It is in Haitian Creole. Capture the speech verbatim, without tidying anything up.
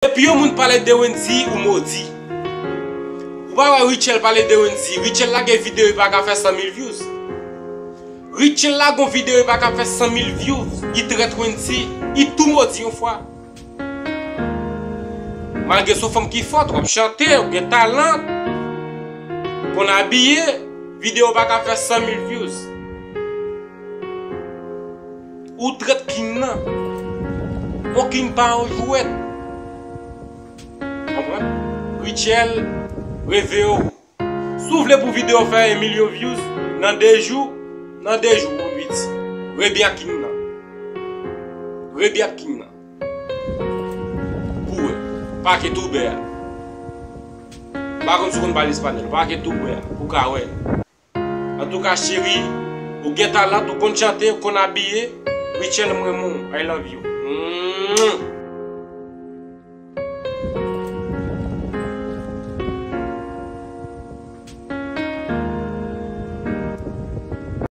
Depi yon moun pale de Wendy, ou modi. Ou pa wè Rutshelle pale de Wendy. Rutshelle lage videyo, li pa ka fè san mil views. Rutshelle lage yon videyo, li pa ka fè san mil views. Li trèt Wendy. Li tou modi yon fwa. Malgre se yon fanm ki fòt, w ap chante, ou gen talan, konn abiye, videyo pa ka fè san mil views. Ou trèt king nan. Yon king pa yon jwèt. Konprann? Rutshelle, reveye w. Si w vle pou videyo fè yon milyon views nan de jou, nan de jou, mon piti. Rebyen ak king nan. Rebyen ak king nan. Pou wè. Pake tou bè a. M pa konn si w konn pale espanyòl. Pake tou bè a. Pou ka wè. Antouka, cheri, ou gen talan, ou konn chante, ou konn abiye. Rutshelle, m renmen w. I love you. Mwah.